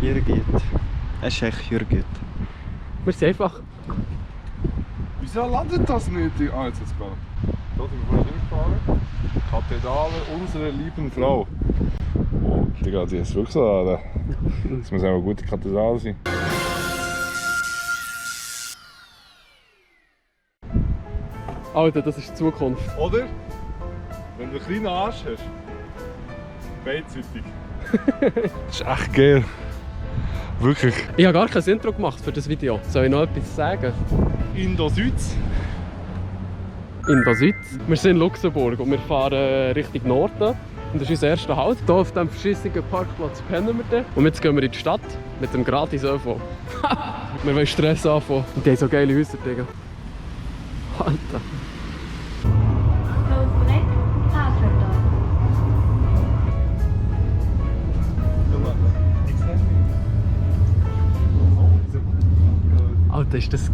Jürgit. Es ist echt Jürgit. Wir sind einfach... Wieso landet das nicht? Ah, jetzt hat es gelandet. Da sind wir vorhin hingefahren. Kathedrale unserer lieben Frau. Oh, Digga, die ist wirklich so an. Das muss auch eine gute Kathedrale sein. Alter, das ist die Zukunft. Oder? Wenn du einen kleinen Arsch hast. Beidseitig. Das ist echt geil. Wirklich. Ich habe gar kein Intro gemacht für das Video. Soll ich noch etwas sagen? Indo-Süd. In der Süd. Wir sind in Luxemburg und wir fahren Richtung Norden. Und das ist unser erster Halt. Hier auf diesem verschissenen Parkplatz pennen wir dann. Und jetzt gehen wir in die Stadt mit dem gratis ÖV. Wir wollen Stress anfangen. Und die haben so geile Häuser, Digga. Alter. Alter, ist das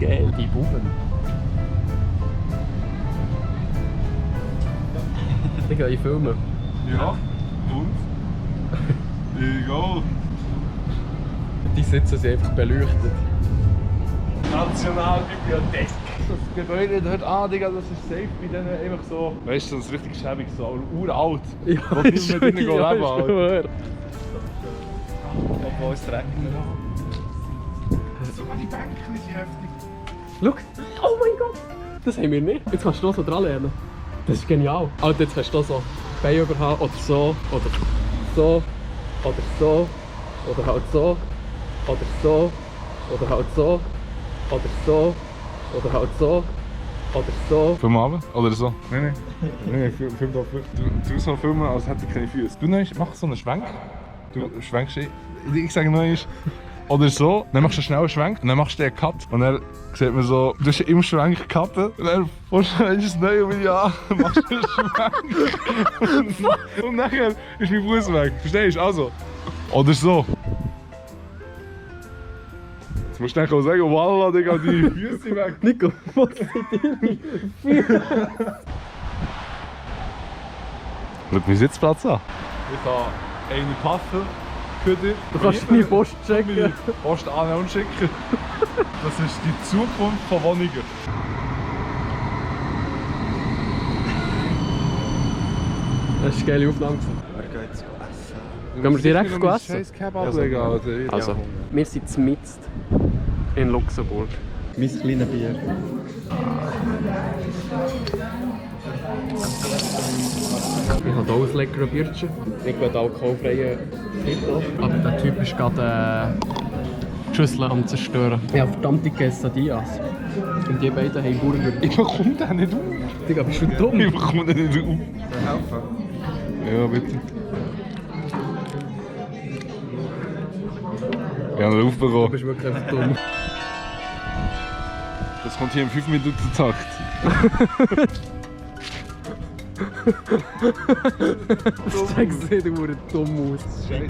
geil, die Buben. Digga, ich filme. Ja. Und? Egal. Die sitzen sie einfach beleuchtet. Nationalbibliothek. Das Gebäude dort an, Digga, das ist safe bei denen einfach so. Weißt du, das ist richtig schäbig, so uralt. Ja, Wo die mit drinnen leben, Alter. Obwohl es regnet. Sogar die Bänke sind heftig. Schau! Oh mein Gott! Das haben wir nicht. Jetzt kannst du noch so dran lernen. Das ist genial. Alter, jetzt kannst du so Beine überhaben oder so, oder so, oder so, oder halt so, oder so, oder halt so, oder so, oder halt so, oder so. Film runter? Oder so? Nein, film da. Du so filmen, als hätte ich keine Füße. Du mach so einen Schwenk. Du schwenkst, ich sage noch einmal. Oder so, dann machst du schnell einen Schwenk und dann machst du einen Cut. Und dann sieht man so, du hast im Schwenk cutten und dann fährst du das neue wieder an, machst du einen Schwenk. Und nachher ist mein Fuß weg. Verstehst du? Also. Oder so. Jetzt musst du dann auch sagen, Wallah, Digga, die Füße sind weg. Nico, was sind deine Füße? Schau meinen Sitzplatz an. Ich habe eine Tafel für dich. Du kannst deine Post checken. Post an und schicken. Das ist die Zukunft von Wohnungen. Das ist eine geile Aufnahme. Wir gehen jetzt essen. Gehen wir direkt essen? Scheiß Kebab legen, Alter. Also, wir sind mitten in Luxemburg. Mein kleines Bier. Ich habe hier ein leckeres Bierchen. Ich will alkoholfreie Fito. Aber der Typ ist gerade die Schüssel am zerstören. Ja, verdammte Quesadillas. Und die beiden haben Burger. Ich bekomme den nicht auf. Digga, bist du dumm? Ich bekomme den nicht auf. Soll ich helfen? Ja, bitte. Ich habe ihn Du aufbekommen. bist wirklich einfach dumm. Das kommt hier im 5-Minuten-Takt. Das sieht du dumm aus. Ich, wenn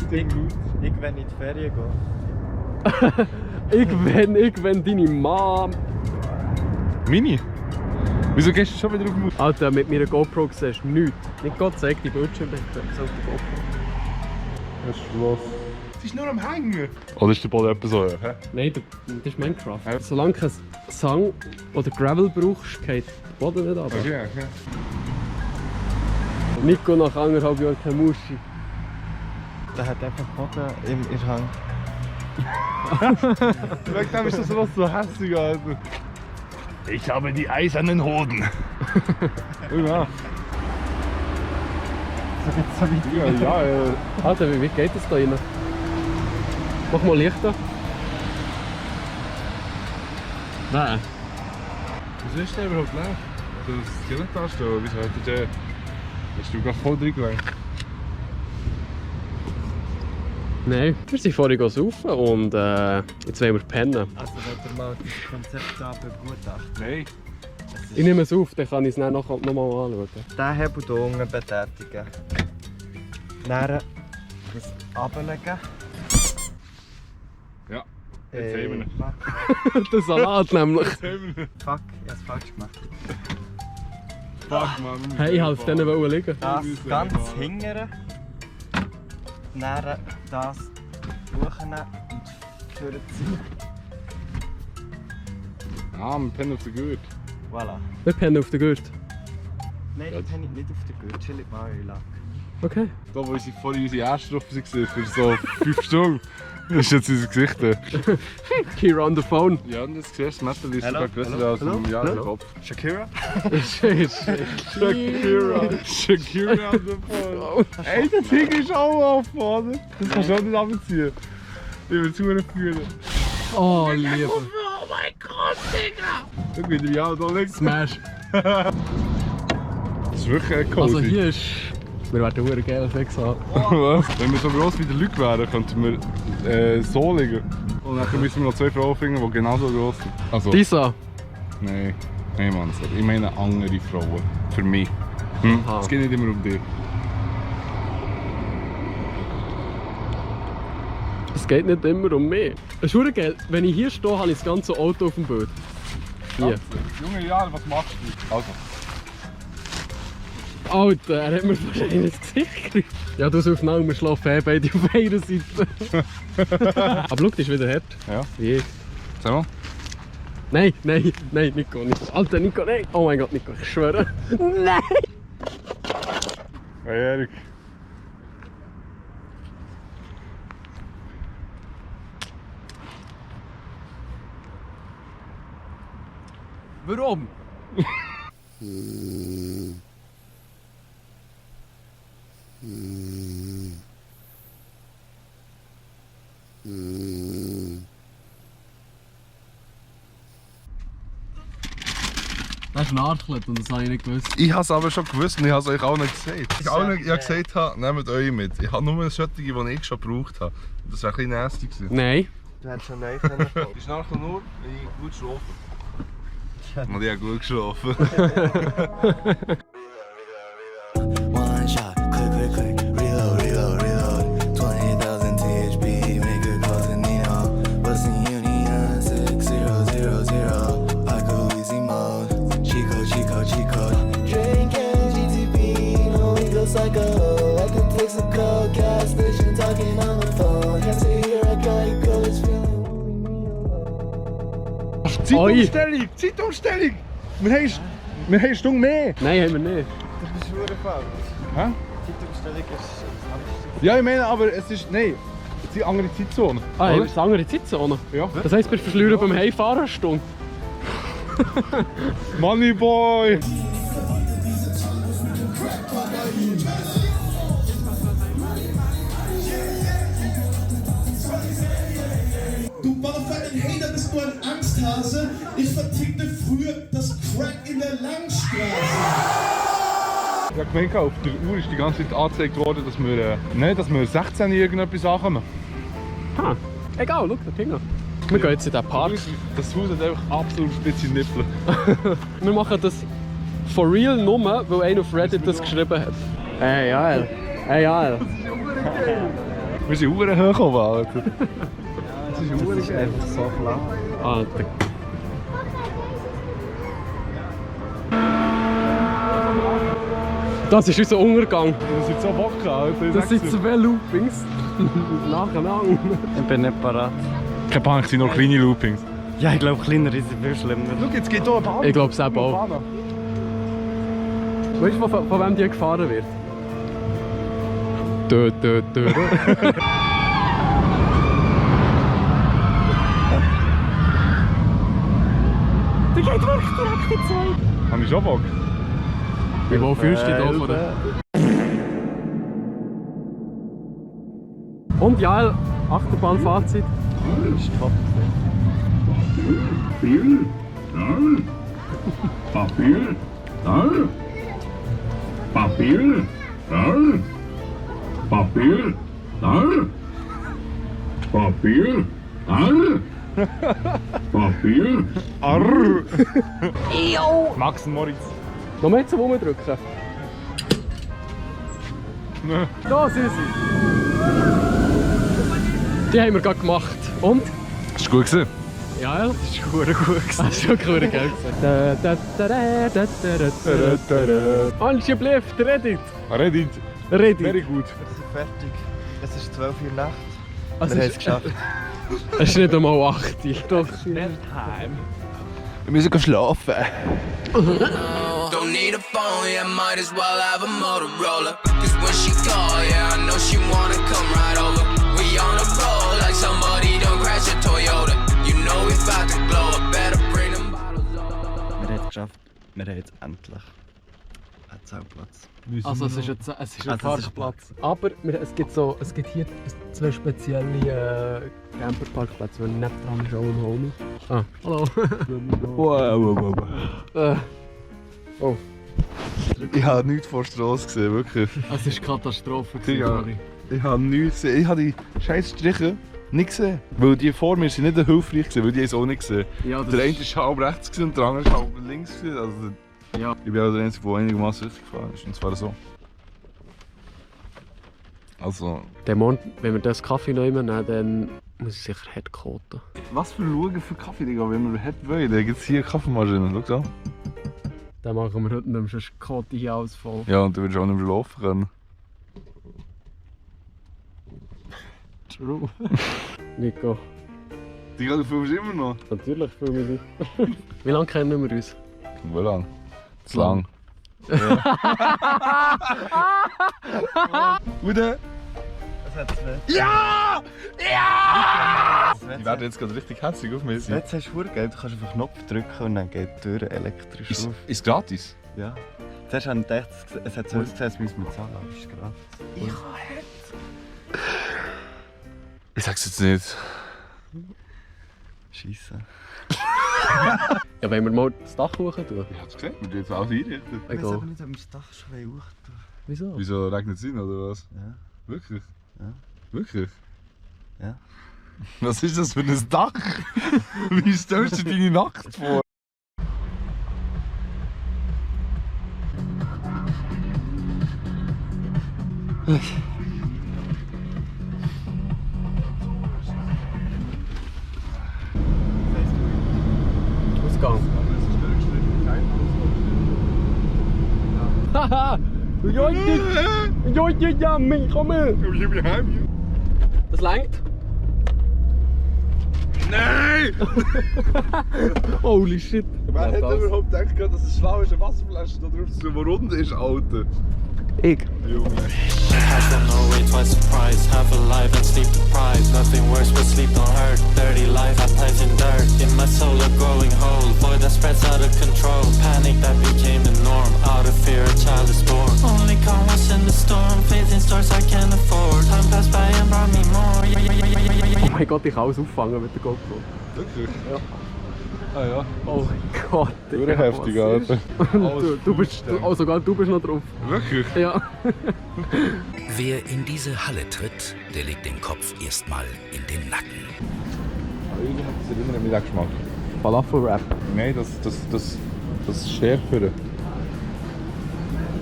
ich in die Ferien gehe. Ich deine Mom. Mini? Wieso gehst du schon wieder auf den Mund? Alter, mit meiner GoPro siehst du nichts. Nicht Gott zeigt die Bildschirme, so auf die GoPro. Das ist los. Sie ist nur am Hängen. Oder ist der Boden etwa so? Hä? Nein, das ist Minecraft. Solange du keinen Sand oder Gravel brauchst, geht der Boden nicht ab. Okay, okay. Nico nach 1,5 Jahren kein Muschi. Der hat einfach Boden im Hang. Wegen dem ist das was so hässlich, Alter. Ich habe die eisernen Hoden. Ja. Ja, Alter, wie geht das da rein? Mach mal Lichter. Nein. Wieso ist der überhaupt leer? Das Skeleton anstehen, wieso hat der... Hast du gerade voll drin gelenkt? Nein, wir sind vorhin saufen und jetzt wollen wir pennen. Also wenn ihr mal das Konzept da begutachten. Nein. Ich nehme es auf, dann kann ich es dann noch mal anschauen. Den Hebel hier unten betätigen. Dann das ablegen. Ja, jetzt sehen wir ihn. Der Salat nämlich. Jetzt sehen wir ihn. Fuck, ich hab's falsch gemacht. Fuck, Mann. Hey, ich wollte auf denen liegen. Das ganz hingere. Dann das buchen und vorziehen. Ah, wir pennen auf der Gurt. Voilà. Wir pennen auf der Gurt. Nein, ich penne nicht auf der Gurt, chillig Marilak. Okay. Da, wo unsere, vorhin unsere erste Strophe war, für so 5 Stunden. Das ist jetzt unser Gesicht. Kira on the phone. Ja, und das siehst du, das Metal ist Hello, sogar grösser hello, als hello, im hello. Kopf. Shakira? Shakira. Shakira on the phone. Ey, das Ding ist auch offen, oder? Das kannst du auch nicht abziehen. Ich will zu fühlen. Oh, Liebe. Oh mein Gott, Digga! Schau wieder, ja, da links. Smash. Das ist wirklich cozy. Also hier ist... Wir werden einen geilen Sex haben. Was? Wenn wir so gross wie die Leute wären, könnten wir so liegen. Und dann müssen wir noch 2 Frauen finden, die genauso gross sind. Also, Lisa. nein. Nein, Mann, sorry. Ich meine andere Frauen. Für mich. Aha. Es geht nicht immer um dich. Es geht nicht immer um mich. Es ist verdammt geil. Wenn ich hier stehe, habe ich das ganze Auto auf dem Bild. Hier. Junge, ja, was machst du? Also. Alter, er hat mir fast ins Gesicht gegriffen. Ja, du sollst noch, wir schlafen beide auf einer Seite. Aber schau, das ist wieder hart. Ja. Je. Sag mal. Nein, nein, nein, Nico, Nico. Alter, Nico, nein. Oh mein Gott, Nico, ich schwöre. Nein! Hey, Erik. Warum? Das ist ein Arschlet und das habe ich nicht gewusst. Ich habe es aber schon gewusst und ich habe es euch auch nicht gesagt. Ich habe gesagt, nehmt euch mit. Ich habe nur solche, die ich schon gebraucht habe. Das war ein bisschen nasty gewesen. Nein. Du hättest schon neu können. Ich schnarche nur, wenn ich gut schlafe. Und ich habe gut geschlafen. One shot, click, click, click, reload, reload, reload. 20,000 THP, make a call to Nino. Western Union 6000. I go easy mode. Chico, Chico, Chico. Drinking GTP, no we go psycho. I could take some cold gas station, talking on the phone. Can't say here I gotta go, it's feeling only me alone. Zeitumstellung! Zeitumstellung! Wir haben eine Stunde mehr! Nein, haben wir nicht. Das ist verdammt falsch. Hä? Zeitumstellung ist anders. Ja, ich meine, aber es ist. Nein, es sind andere Zeitzonen. Ah, oder? haben wir eine andere Zeitzone? Ja. Das heisst, wir verschleuern beim Heimfahren eine Stunde. Moneyboy! Du baufallen Hater bist nur ein Angsthase. Ich vertickte früher das Crack in der Langstraße. Ich habe gemeint, auf der Uhr ist die ganze Zeit angezeigt worden, dass wir 16 irgendetwas ankommen. Ha, egal, schau, da hinten. Wir gehen jetzt in den Park. Das Haus hat einfach absolut spitze Nippel. Wir machen das for real nur, weil einer auf Reddit das geschrieben hat. Ey, ja. Ey, ja. Wir sind Uhren hochgekommen, Alter. Das ist einfach so flach. Alter. Das ist unser Untergang. Das sind so wacker, Alter. Das sind 2 Loopings. Nacheinander. Ich bin nicht parat. Keine Panik, es sind noch kleine Loopings. Ja, ich glaube, kleiner ist viel schlimmer. Schau, jetzt geht hier eine Bahn. Ich glaube es auch. Weißt du, von wem die gefahren wird? Dö. Die geht wirklich direkt in 2. Habe ich schon Bock? Wie wo fühlst du dich da von der... Und Jael, Achterbahnfazit. Das ist top. Papier, Papier, Papier, Papier, Papier. Arr! Max und Moritz. Noch mehr zum Rumdrücken. Da sind sie. Die haben wir gerade gemacht. Und? Ist gut gewesen. Ja, das ist gut gewesen. Das ist wirklich gut gewesen. Und sie bleibt, Reddit. Reddit. Reddit. Very gut. Wir sind fertig. Es ist 12 Uhr Nacht. Also Wir haben es es geschafft. Es ist nicht einmal 8 Uhr. Doch, schnell heim. Wir müssen schlafen. Don't need a phone, yeah, might as well have a Motorola. Cause when she call, yeah, I know she wanna come right over. We on a roll like somebody done crash a Toyota. You know we about to blow up, better bring them bottles over. Wir haben es geschafft. Wir haben jetzt endlich einen Zeltplatz. Also es ist ein es ist ein Parkplatz. Aber es gibt hier 2 spezielle Camperparkplätze, wenn nicht dran ist auch ein Homie. Ah, hallo. Oh, Ich habe nichts vor der Straße gesehen, wirklich. es ist Katastrophe. Ja. Sorry. Ich habe nichts gesehen. Ich habe die scheiß Striche nicht gesehen. Weil die vor mir sind nicht hilfreich gewesen, weil die es auch nicht gesehen. Ja, das Der eine ist- war halb rechts gewesen und der andere war halb links gewesen. Also, Ja. ich bin auch der Einzige, der einigermaßen richtig gefahren ist. Und zwar so. Also. Der Morgen, wenn wir das Kaffee nehmen, dann muss ich sicher Headcoaten. Was für Schauen für Kaffee, Digga, wenn wir hätten wollen. Da gibt es hier Kaffeemaschinen, schau da. Dann machen wir heute nicht mehr, sonst Kote hier alles voll. Ja, und du würdest auch nicht mehr laufen können. True. Nico, Digga, du filmst immer noch. natürlich filme ich dich. Wie lange kennen wir uns? Wie lang? Zu lang. Gute! Es hat zwei. Ja! Ja! Das Ich werde jetzt gerade richtig hässlich auf mich. Jetzt hast du Geld, du kannst einfach einen Knopf drücken und dann geht die Tür elektrisch Ist auf. es gratis? Ja. Zuerst habe ich gedacht, es hat so ausgesehen, als müssen wir zahlen, aber es ist gratis. Ich sag's jetzt nicht. Scheisse. Ja, wenn wir mal das Dach hoch tun. Ich hab's gesehen, wir tun jetzt alles einrichten. Ich weiß Egal. aber nicht, ob wir das Dach schon hoch tun. Wieso? Wieso regnet es rein, oder was? Ja. Wirklich? Ja. Wirklich? Ja. Was ist das für ein Dach? Wie stellst du dir deine Nacht vor? Ausgang. Haha! Joje, ja, mich, komm her! Ich bin heim hier. Das langt. Nein! Holy shit. Wer hätte das. überhaupt gedacht, dass es schlau ist, eine Wasserflasche da drauf zu tun, die rund ist, Alter? Ich. Junge. I don't know, wait, twice surprised. Half alive and sleep deprived. Nothing worse, but sleep don't hurt. Dirty life, I play in dirt. In my soul, a growing hole. Boy, that spreads out of control. Panic that became the norm. Out of fear, a child is born. Only calm was in the storm. Faith in stars I can't afford. Time passed by and brought me more. Oh mein Gott, ich kann alles auffangen mit der GoPro. Wirklich? Ja. Ah ja. Oh mein Gott. Sehr heftig, Alter. Sogar du bist noch drauf. Wirklich? Ja. Wer in diese Halle tritt, der legt den Kopf erstmal in den Nacken. Irgendwie hat es erinnert mich an den Geschmack. Falafel-Wrap. Nein, das ist schärfer.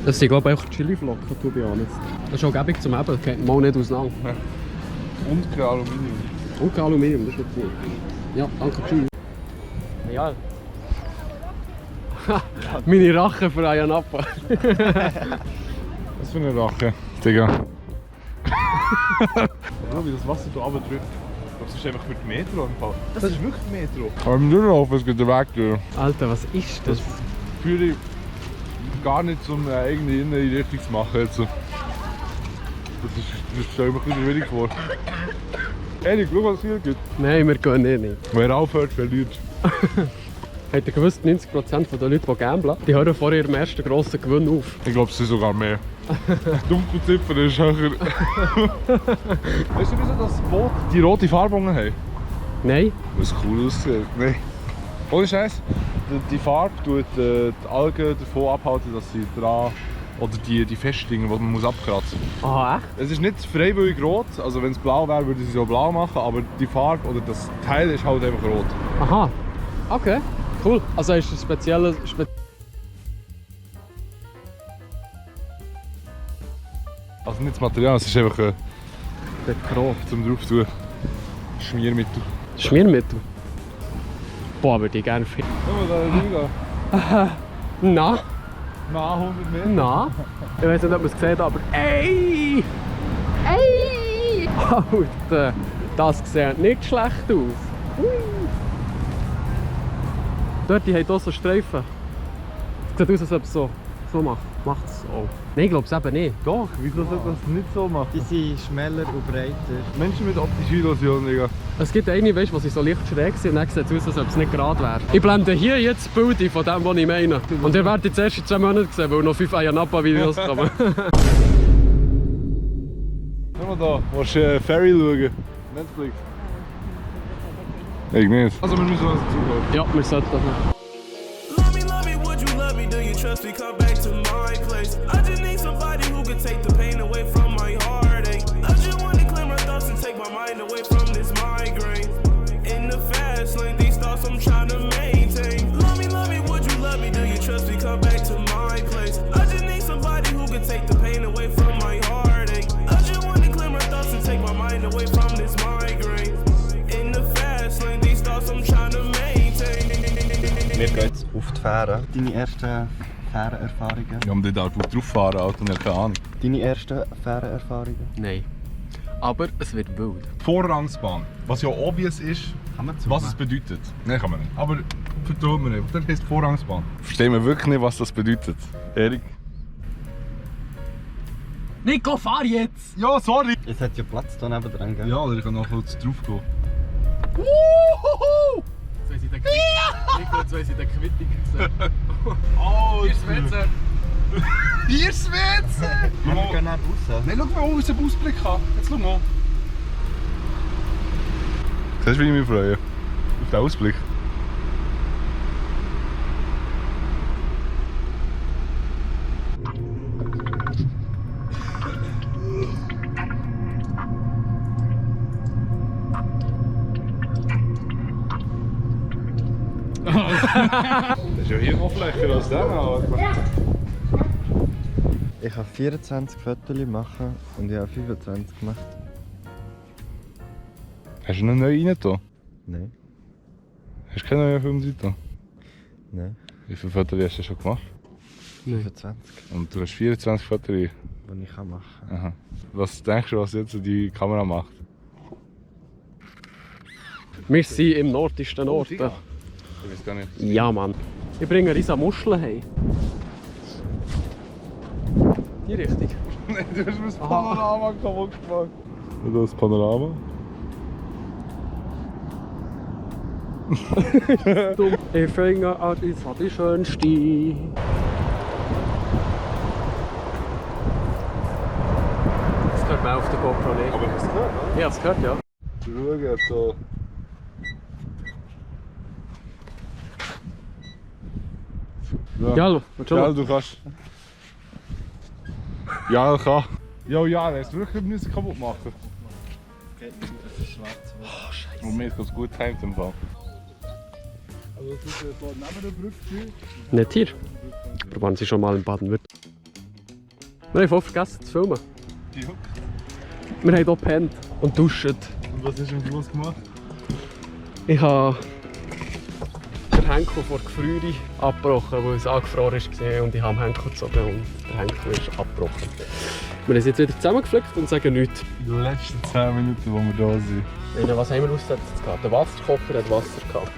Das sind glaube ich auch Chili-Flocken, to be honest. Das ist auch gäbig zum Eben, kennt man nicht auseinander. Und kein Aluminium. Und kein Aluminium, das ist gut. Ja, danke, tschüss. Ja. Meine Rache für einen Apfel. Was für eine Rache, Digga. Schau, wie das Wasser hier runterdrückt. Das ist einfach mit Metro im Fall. Das ist wirklich Metro. Aber im Durchlaufen, es geht der Weg durch. Alter, was ist das? Das führe ich gar nicht, um eine eigene Innenrichtung zu machen. Jetzt. Das stelle ich mir ein bisschen schwierig vor. Erik, schau, was es hier gibt. Nein, wir gehen nicht. Wer aufhört, verliert. Habt ihr gewusst, 90% der Leute, die gamblen, die hören vor ihrem ersten grossen Gewinn auf. Ich glaube, es sind sogar mehr. Die Dunkelziffer ist höher. Weißt du, wieso das Boot die rote Farbungen haben? Nein? Weil es cool aussieht. Nein. Ohne Scheiß. Die Farbe tut die Algen davon abhalten, dass sie dran. Oder die Festdinge, die man muss abkratzen muss. Ah, echt? Es ist nicht freiwillig rot. Also wenn es blau wäre, würde sie so blau machen. Aber die Farbe oder das Teil ist halt einfach rot. Aha. Okay. Cool. Also ist ein spezielles. Also nicht das Material, es ist einfach Der Krog. zum drauf tun. Schmiermittel. Schmiermittel. Boah, würde ich gerne finden. Schau mal da rüber. Na? Na, 100 Meter. Na? Ich weiß nicht, ob man es gesehen hat, aber. Ey! Ey! Alter, das sieht nicht schlecht aus. Hui. Dort, die haben hier so Streifen. Es sieht aus, als ob es so macht. Macht es auch. Nein, ich glaube es eben nicht. Doch, wieso sollte das nicht so machen? Die sind schneller und breiter. Menschen mit optischer Illusion, Digga. Es gibt eine, weißt, wo sie so leicht schräg sind und dann sieht es aus, als ob es nicht gerade wäre. Ich blende hier jetzt das Bild von dem, was ich meine. Und ihr werdet jetzt erst in 2 Monaten sehen, weil noch 5 Ayanapa-Videos kommen. Schau mal da, willst du Ferry schauen? Netflix. Ich nicht. Also wir müssen uns zuhören. Ja, wir sollten das machen. Love me, would you love me? Do you trust me? Come back to my place. I just need somebody who can take the pain away from my heartache. I just want to clear my thoughts and take my mind away from this migraine. In the fast lane, these thoughts I'm trying to maintain. Love me, would you love me? Do you trust me? Come back to my place. I just need somebody who can take the pain away from my heartache. I just want to clear my thoughts and take my mind away from this migraine. In the fast lane, these thoughts I'm trying to maintain. Wir gehen jetzt auf die Fähre. Deine ersten Fährenerfahrungen? Ja, um dort auch drauf fahren, Alter, und keine Ahnung. Deine ersten Fährenerfahrungen? Nein. Aber es wird wild. Vorrangsbahn. Was ja obvious ist, Kann man was es bedeutet. Nein, kann man nicht. Aber vertraut mir nicht. Das heisst Vorrangsbahn. Verstehen wir wirklich nicht, was das bedeutet. Erik? Nico, fahr jetzt! Ja, sorry! Es hat ja Platz hier neben dran, gell? Ja, oder ich kann noch kurz drauf gehen. Jetzt weiss ich den Quittung. Nico, jetzt weiss ich den Quittung gesehen. Oh, Hier ist das WC. Hier ist das WC! Wir gehen nicht raus. Nein, schau mal, wo ich einen Ausblick habe. Jetzt schau mal. Siehst du, wie ich mich freue? Auf den Ausblick. Das ist ja hier noch flächer als der. Ich habe 24 Fotos machen und ich habe 25 gemacht. Hast du noch neu reingetan? Nein. Hast du keine neuen Filme reingetan? Nein. Wie viele Fotos hast du schon gemacht? 25, Und du hast 24 Fotos rein. die ich machen kann. Aha. Was denkst du, was jetzt die Kamera macht? Wir sind im nördlichsten Ort. Ich weiß gar nicht. Ja, Mann. Ich bringe eine riesen Muscheln heim. Die Richtung. Nein, du hast mir das Panorama kaputt gemacht. Und das Panorama? Dumm. Ich fange an, ich war die schönste. Das hört man auf der GoPro nicht. Aber hast du gehört, oder? Ja, das gehört, ja. Schau jetzt so. Ja, willst du Ja, noch? du kannst. Ja, ich kann. Ja, das wirklich müssen kaputt machen. Das ist schwarz. Oh, Scheiße. Und mir ist das gut timed im Fall. Also das ist so neben der Brücke. Nicht hier. Aber waren sie schon mal in Baden-Württemberg? Wir haben voll vergessen zu filmen. Ja. Wir haben hier gepennt und duscht. Und was hast du am Schluss gemacht? Ich habe den Henkel vor Gefriere abgebrochen, weil es angefroren war und ich habe am Henkel gezogen und der Henkel ist abgebrochen. Wir haben es jetzt wieder zusammengeflickt und sagen nichts. In den letzten 10 Minuten, wo wir da sind. Was haben wir ausgesetzt? Der Wasserkocher hat Wasser gehabt.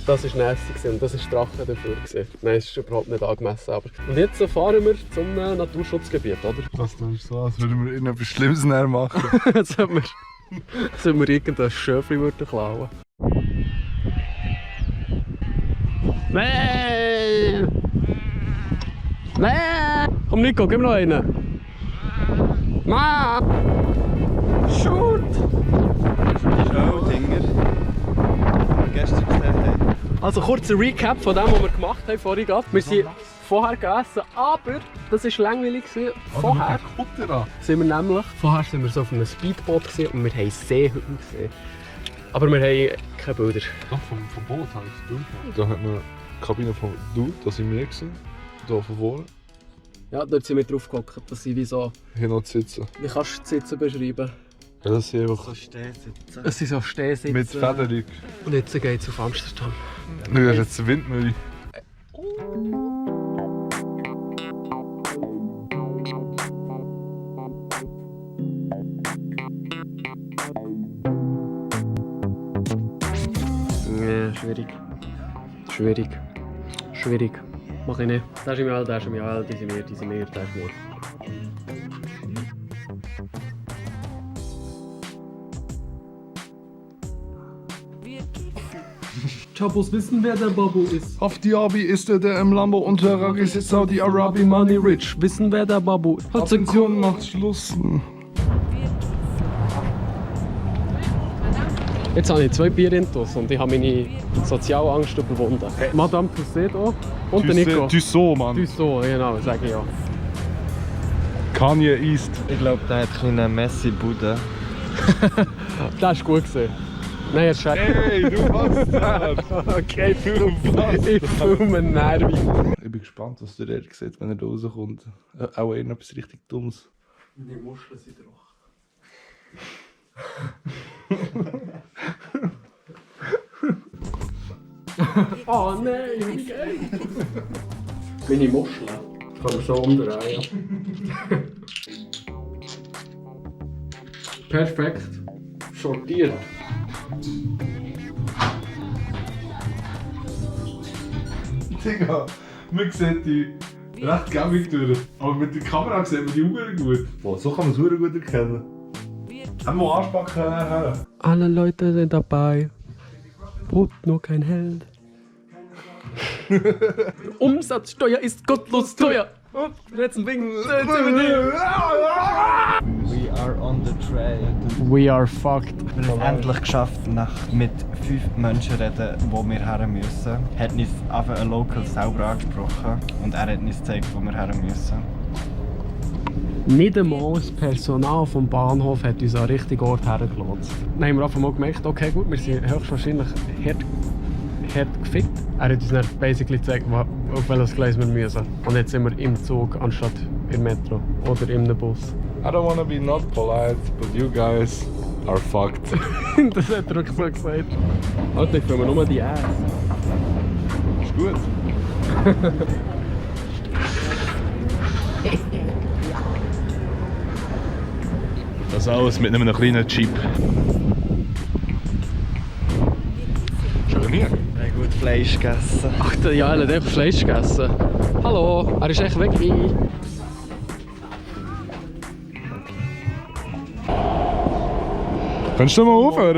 Das war nasty und das war Drache dafür. Nein, es ist überhaupt nicht angemessen. Aber... Und jetzt fahren wir zum Naturschutzgebiet, oder? Das ist so, als würden wir irgendetwas Schlimmes näher machen. Jetzt sollten wir irgendein Schöfli klauen. Nein! Nein! Komm Nico, gib mir noch einen! Nein! Shoot! Dinger, die wir gestern gesehen haben. Also kurzer Recap von dem, was wir gemacht haben vorhin gerade. Wir sind vorher gegessen, aber das war langweilig. Vorher sind wir nämlich so auf einem Speedboot und wir haben Seehunde gesehen. Aber wir haben keine Bilder. Doch, vom Boot habe ich es. Da hat man die Kabine von Dude, das sind wir gewesen. Hier von vorne. Ja, dort sind wir drauf gehockt, dass sie wie so... Hier noch zu sitzen. Wie kannst du die Sitze beschreiben? Ja, das sind einfach... So Stehsitzen. Es sind so Stehsitze. Mit Federung. Und jetzt geht es auf Amsterdam. Das ist jetzt eine Windmühle. schwierig. Schwierig. Schwierig. Mach ich nicht. Das ist im All, das ist im All, die sind mir, das ist mir. Chabos wissen, wer der Babu ist. Auf Diaby ist der im Lambo und der Ragis ist Saudi Arabi Money Rich. Wissen, wer der Babu ist. Attention, macht Schluss. Jetzt habe ich 2 Bier intus und ich habe meine soziale Angst überwunden. Madame Tussaud auch und der Nico. Tussaud, Mann. Tussaud, genau, sage ich ja. Kanye East. Ich glaube, der hat ein kleine Messi-Bude. Das ist gut gesehen. Nein, er schreibt. Hey, du Bastard! Okay, ich filme nervig. Ich bin gespannt, was der Erik sieht, wenn er da rauskommt. Auch etwas richtig Dummes. Die Muscheln sind drauf. Oh nein, wie geil! Meine Muscheln. Kann man so umdrehen. Perfekt. Sortiert. Digga, man sieht die recht gäbig durch. Aber mit der Kamera sieht man die Uhren gut. Boah, so kann man es gut erkennen. Haben wir Arschbacken her? Alle Leute sind dabei. Brot, nur kein Held. Umsatzsteuer ist gottlos teuer. Und letzten Wing. We are on the trail. We are fucked. Wir haben es endlich geschafft, mit 5 Menschen reden, wo wir her müssen. Hat uns einfach ein Local selber angesprochen und er hat uns gezeigt, wo wir her müssen. Nicht einmal das Personal vom Bahnhof hat uns an den richtigen Ort hergelotst. Dann haben wir einfach mal gemerkt, okay gut, wir sind höchstwahrscheinlich hart gefickt. Er hat uns dann basically gezeigt, auf welches Gleis wir müssen. Und jetzt sind wir im Zug anstatt im Metro oder im Bus. I don't wanna be not polite, but you guys are fucked. Das hat er auch so gesagt. Alter, ich filme nur die Ass. Ist gut. Das alles mit einem kleinen Chip. Schön hier. Wir haben gut Fleisch gegessen. Ach, der Jael hat einfach Fleisch gegessen. Hallo, er ist echt weg. Kannst du mal aufhören?